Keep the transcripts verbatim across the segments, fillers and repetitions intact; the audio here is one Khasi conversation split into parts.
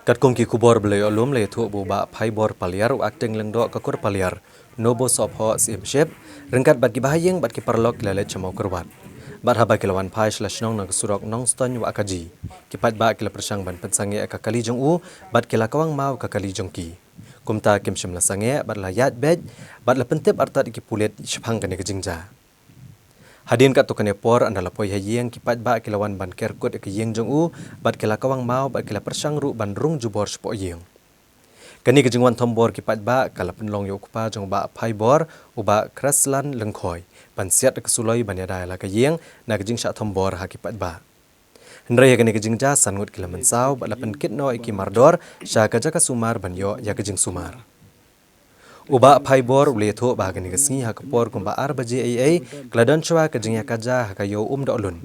Katkum ki khubor ba la ïoh lum, la ïathuh ba u Bah Phaibor Paliar, u Acting Lyngdoh ka Kur Paliar, Nobo Sohphoh Syiemship, ryngkat bad ki bahaïing bad ki paralok ki la leit sha Mawkyrwat. Bad haba ki la wan phai sha la shnong na ka surok Nongstoiñ Wahkaji, ki paidbah ki la pyrshang ban pynsangeh ïa ka kali jong u bad ki la kawang maw ïa ka kali jong ki. Kumta kim shym la sangeh bad la ïaid beit bad la pyntip artat ïa ki pulit shaphang kane ka jingjia. Hadien katto katne por ynda la poi ha ïing, ki paidbah ki la wan ban ker kut ïa ka ïing jong u bad ki la kawang maw bad ki la pyrshang ruh ban rung jubor shapoh ïing. Kane ka jingwan thombor ki paidbah ka la pynlong ïa u kpa jong u Bah Phaibor, u Bah Kreslan Lyngkhoi, ban siat ïa ka suloi ban ïada ïa la ka ïing na ka jingshah thombor ha ki paidbah. Hynrei ha kane ka jingjia san ngut ki la mynsaw bad la pynkit noh ïa ki mardor sha ka jaka sumar ban ïoh ïa ka jingsumar. U Bah Phaibor u la ïathuh ba ha kane ka sngi ha ka por kumba ar baje eiei ka la don shuwa ka jingïakajia ha ka ïew Umdohlun,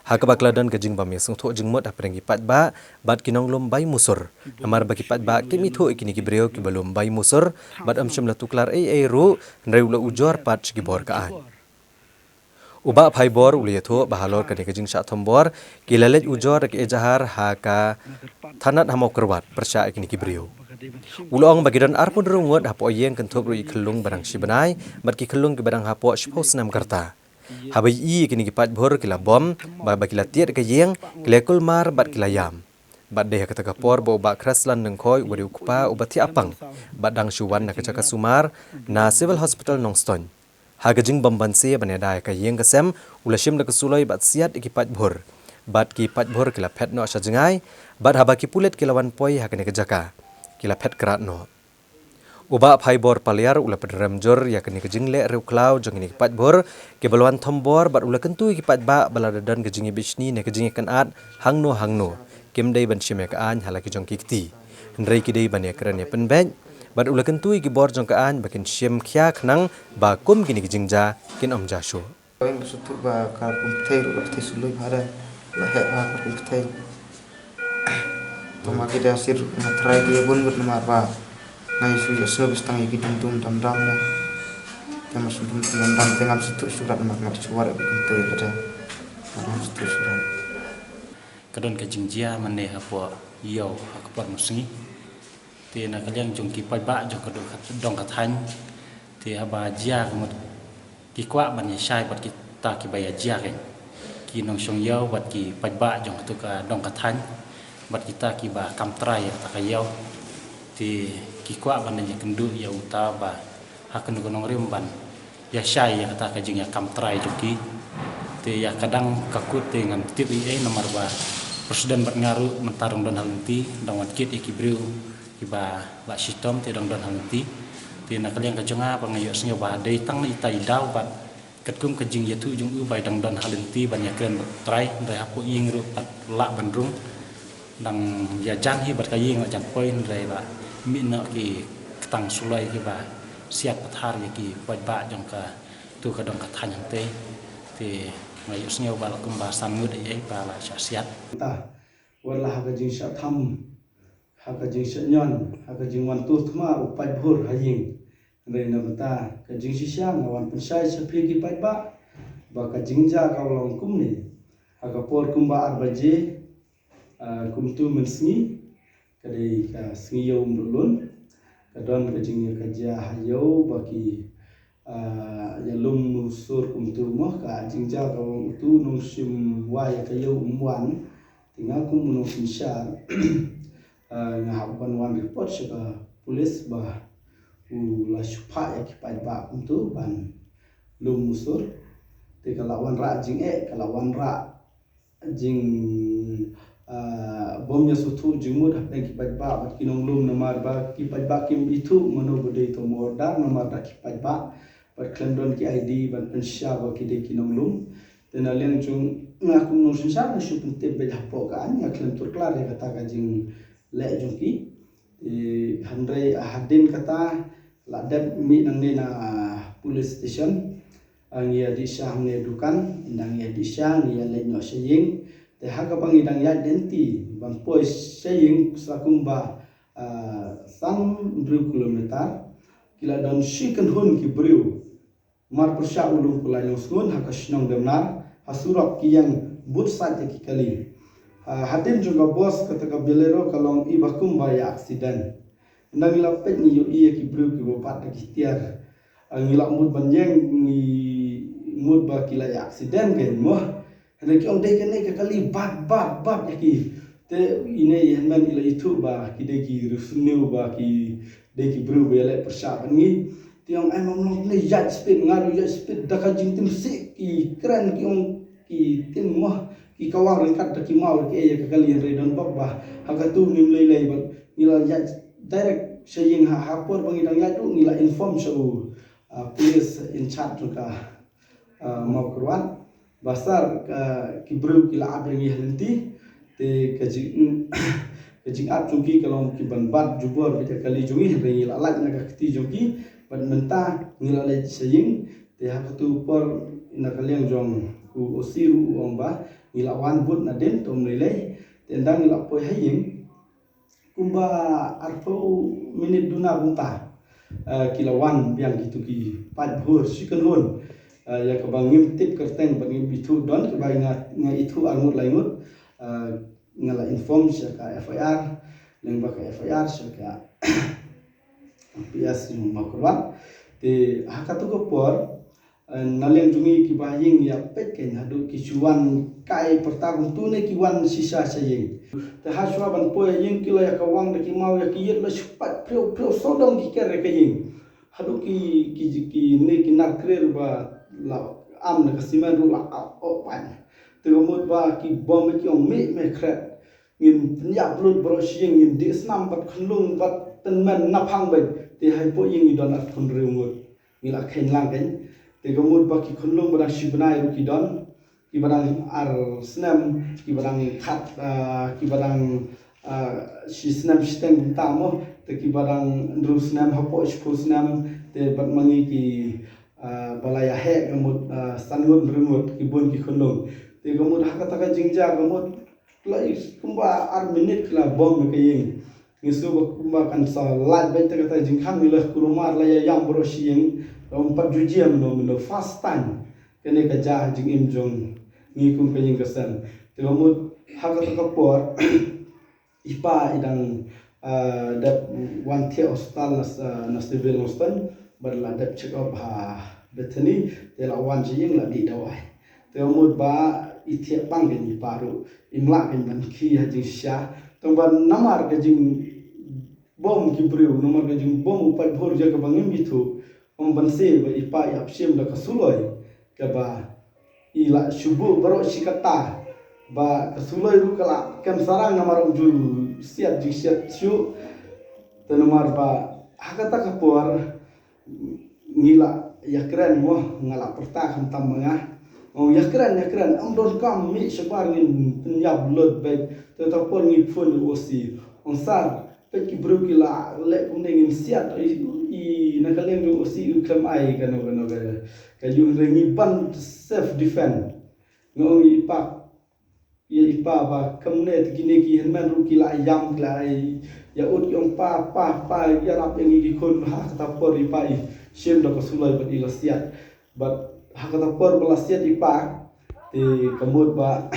ha kaba ka la don ka jingbym ïasngewthuh jingmut hapdeng ki paidbah bad ki nonglum bai musur. Namar ba ki paidbah kim ithuh ïa kine ki briew kiba lum bai musur bad ym shym la tuklar eiei ruh, hynrei u la ujor pat sha ki bor ka aiñ. U Bah Phaibor u la ïathuh ba halor kane ka jingshah thombor, ki la leit ujor da ka ejahar ha ka thanat ha Mawkyrwat pyrshah ïa kine ki briew. U la ong ba ki don arphew hynriew ngut hapoh ïing, kynthup ruh ïa i khyllung ba dang shi bnai bad ki khyllung kiba dang hapoh shiphew snem ka rta. Haba ïohi ïa kine ki paidbhur ki la bom bad ba ki la tied ïa ka ïing, ki la kulmar bad ki la ïam. Bad dei ha kata ka por ba u Bah Kreslan Lyngkhoi, uba dei u kpa uba thiah pang bad dang shu wan na ka jaka sumar na Civil Hospital Nongstoiñ, ha ka jingbym banse ban ïada ïa ka ïing ka sem, u la shim da ka suloi bad siat ïa ki paidbhur. Bad ki paidbhur ki la phet noh sha jngai, bad haba ki pulit ki la wan poi ha kane ka jaka, ki la phet krad noh. U Bah Phaibor Paliar u la pynrem jur ïa kane ka jingleh riewkhlaw jong kine ki paidbhur kiba la wan thombor, bad u la kyntu ïa ki paidbah ba lada don ka jingïabishni ne ka jingïakynad hangno hangno, kim dei ban shim ïa ka aiñ ha la ki jong ki kti, hynrei ki dei ban ïakren ïapynbeit. Bad u la kyntu ïa ki bor jong ka aiñ ba kin shim khia khnang ba kum kine ki jingjia kin ym jia shuh. Oi, nga sngewthuh ba ka pynpthei ruh la pynpthei suloi bha de, la heh bha ka pynpthei. Tang ma ki da sir nga tharai ki ïa bun ngut namar ba nga ïa shu ïa sngew bistang ïa ki dum dum dam dam de. Te ma shu dum dum dam dam te ngam sngewthuh shuh rat namar nga shu war ïa ki kumto ïa ka de. Ngam sngewthuh shuh rat. Ka don ka jingjia mane hapoh ïew ha ka por mynsngi. Te na ka liang jong ki paidbah jong ka dong ka, dong ka thaiñ, te haba jia ka mut ki kwah ban ïa shai bad kita kiba ïa jia, ki nongshong ïew bad ki paidbah jong katu ka dong ka thaiñ bad kita kiba kam trai ïa kata ka ïew. Te ki kwah ban ïa kynduh ïa uta ba ha kano kano ka nongrim ban ïa shai ïa kata ka jingïakam trai jong ki. Te ïa ka dang ka kut te ngam tip ei ei namar ba president bad nga ruh mynta dang don ha lynti, dang wan kit ïa ki briew kiba la shitom te dang don ha lynti. Te na ka liang ka jong nga ba nga ïohsngew ba dei tang na ita i daw bad katkum ka jingïathuh jong u ba i dang don ha lynti ban ïakren bad trai, hynrei hapoh ïing ruh pat lah ban rung. Dang ïa jan hi bad ka ïing la jan poi, hynrei la mih noh ki ktang suloi kiba siat pathar ïa ki paidbah jong katu ka dong ka thaiñ hangtei. Te nga ïohsngew ba la kumba san ngut ei ei ba la shah siat. Ta, wat la ha ka jingshah tham, ha ka jingshah ñion, ha ka jingwan tur thma u paidbhur ha ïing. Hynrei na bynta ka jingshisha nga wan pynshai sha phi ki paidbah ba ka jingjia ka long kumne. Ha ka por kumba ar baje, ah, kumtu mynsngi, ka dei ka sngi ïew Umdohlun, ka don ka jingïakajia ha ïew ba ki, ah, ïalum musur kumtu mo, ka jingjia ka long utu u nongshim wai ïa ka ïew um wan, te nga kum u nongsynshar, ah, nga hap ban wan report sha ka pulit ba u la shu phah ïa ki paidbah kumtu ban lum musur, te ka la wanrah jingeh, ka la wanrah jing, ah, bym ïasngewthuh jingmut hapdeng ki paidbah bad ki nonglum namar ba ki paidbah kim ithuh mano ba dei uto u mordar namar da ki paidbah bad khlem don ki I D ban pynshai ba ki dei ki nonglum. Te na liang jong nga kum u nongsynshar nga shu pyntip beit hapoh ka aiñ, nga khlem tur klar ïa kata ka jingleh jong ki. Te hynrei hadien kata la dep mih nangne na, ah, police station. Ah, ngi ïa dih sha hangne dukan, ynda ngi ïa dih sha, ngi ïa leit noh sha ïing. Te ha kaba ngi dang ïaid lynti ban poi sha ïing sa kumba, ah, san hynriew kilometer, ki la don shi kynhun ki briew. Mar pyrshah u lum ku Lainungsngun ha ka shnong Demnar, ha surok ki ïeng bud sait ïa ki kali. Ah, hadien jong ka bos kata ka Bolero ka long i ba kumba ïa accident. Nang ngi la peit ngi ïohi ïa ki briew kiba bat da ki tiar. Ah, ngi la mut ban ïeng, ngi mut ba ki la ïa accident kein mo. Hynrei ki ong dei kane ka kali bat bat bat ïa ki. Te ine i hynmen i la ithuh ba ki dei ki riewsniew ba ki dei ki briew ba ïaleh pyrshah bad ngi. Te ong ai mam long ne ïaid speed, nga ruh ïaid speed da ka jingtim sih ki kren ki ong ki tim mo, ki kawang ryngkat da ki maw da ki ei ïa ka kali, hynrei don bok ba ha katu ngim lei lei bad ngi la ïaid direct sha ïing. Ha, ha por ba ngi dang ïaid ruh ngi la inform sha u, ah, police in charge jong ka, ah, Mawkyrwat. Ba sar ka, ki briew ki la ap ïa ngi ha lynti. Te ka jing, ka jingap jong ki ka long ki ban bat jubor bad ïa ka kali jong ngi, hynrei ngi la lait na ka kti jong ki. Bad mynta ngi la leit sha ïing. Te ha katu por na ka liang jong u O C ruh u ong ba ngi la wan bud nadien, te ym lei lei. Te ynda ngi la poi ha ïing kumba arphew minit duna kumta, eh, ki la wan biang kitu ki paidbah shi kynhun. Eh, ïa kaba ngim tip kyrteng bad ngim ithuh, don kiba nga, nga ithuh arngut laingut. Eh, nga la inform sha ka F I R, lyngba ka F I R sha ka P S jong Mawkyrwat. Te ha katu ka por, eh, na liang jong ngi kiba ha ïing ïa peit kein haduh ki shu wan kai pyrta kumtu ne ki wan shisha sha ïing. Te ha shuwa ban poi ha ïing ki la ïa kawang da ki maw ïa ki ïit, la shu pait phew phew sawdong ki ker ïa ka ïing. Haduh ki, ki, ki ne ki nar krer ba la am na ka simen ruh la ap oh pait. Te ka mut ba ki bom ki ong mih meh kret. Ngin pynïap lut baroh shi ïing, ngin dih snam bad khunlung bad tymmen naphang bad. Te ha i poh ïing i don arphew hynriew ngut. Ngi la kheiñ lang kein. Te ka mut ba ki khunlung ba dang shi bnai ruh ki don. Kiba dang ar snem, kiba dang khat, ah, kiba dang, ah, shi snem shiteng kumta mo. Te kiba dang hynriew snem hapoh shiphew snem. Te bad ma ngi ki, ah, ba la ïa heh ka mut, ah, san ngut hynriew ngut ki bun ki khunlung. Te ka mut ha kata ka jingjia ka mut la i kumba ar minit ki la bom ïa ka ïing. Ngi sngew ba kumba kan sa lait beit te kata jingkhang, ngi la kulmar la ïa ïam baroh shi ïing. Ym pat ju jia mynno mynno, first time. Kane ka jia ha jingim jong ngi kum ka ïing ka sem. Te ka mut ha kata ka por i pa i dang, ah, dep wan thiah hospital na, na Civil Hospital bad la dep check up ha Bethany, te la wan sha ïing la dih dawai. Te ka mut ba i thiah pang kein i pa ruh, im lah kein ban khie ha jingshisha. Tang ba namar ka jingbom ki briew, namar ka jingbom u paidbah ïa kaba ngim ithuh, ym banse ba i pa i ap shim da ka suloi kaba i la shu buh baroh shi katta, ba ka suloi ruh ka la kem sarang namar ym ju siat jingsiat shuh. Te namar ba ha kata ka por ngi la ïakren mo, nga la pyrta khamtam ma nga. Ong ïakren, ïakren, ym donkam mih shabar, ngin pynïap lut beit. Te ta por ngi phone ïa u O C. Ong sir, peit ki briew ki la leh kumne, ngin siat i, i na ka liang jong u O C u khlem ai kano kano ka, ka ïuh, hynrei ngi ban self defend. Nga ong ïa i pa, ïa i pa ba kumne te kine ki hynmen ruh ki la ïam, ki la ai ïa ut, ki ong pa, pa, pa, ïarap ïa ngi ki khun. Ha kata por i pa i shim da ka suloi bad i la siat. Bad ha kata por ba la siat i pa, te ka mut ba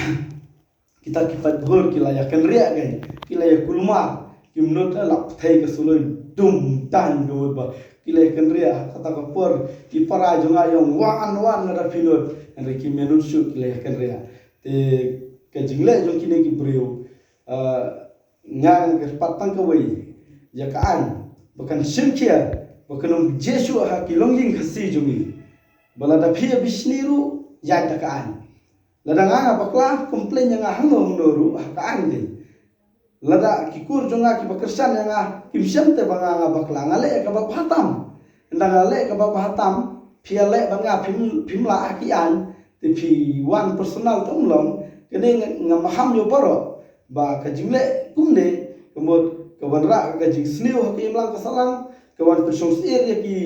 kita ki paidbah ki la ïa kynriah kein, ki la ïa kulmar, ki mynta la pynthei ka suloi dum dang, ka mut ba ki la ïa kynriah. Ha kata ka por i para jong nga i ong wan, wan, lada phi nud. Hynrei kim nud shuh, ki la ïa kynriah. Te ka jingleh jong kine ki briew, ah, nga nga kyrpad tang kawei ïa ka aiñ ba kan shim khia, ba kan ym jia shuh ha ki longïing Khasi jong ngi. Ba lada phi ïa bishni ruh ïaid da ka aiñ. Lada nga nga bakla, complain ïa nga hangno hangno ruh ha ka aiñ dei. Lada ki kur jong nga kiba kyrshan ïa nga kim shem te ba nga nga bakla, nga leh kaba bha tam. Ynda nga leh kaba bha tam, phi ïa leh bad nga phim, phim lah ha ki aiñ, te phi wan personal te ym long. Kane nga, nga maham ïa baroh ba ka jingleh kumne ka mut ka wanrah ka jingsniew ha ka imlang ka sahlang, ka wan pynshong syier ïa ki,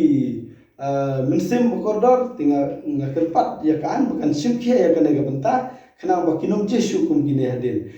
ah, mynsiem ba kordor. Te nga, nga kyrpad ïa ka aiñ ba kan shim khia ïa kane ka bynta khnang ba kin ym jia shuh kum kine hadien.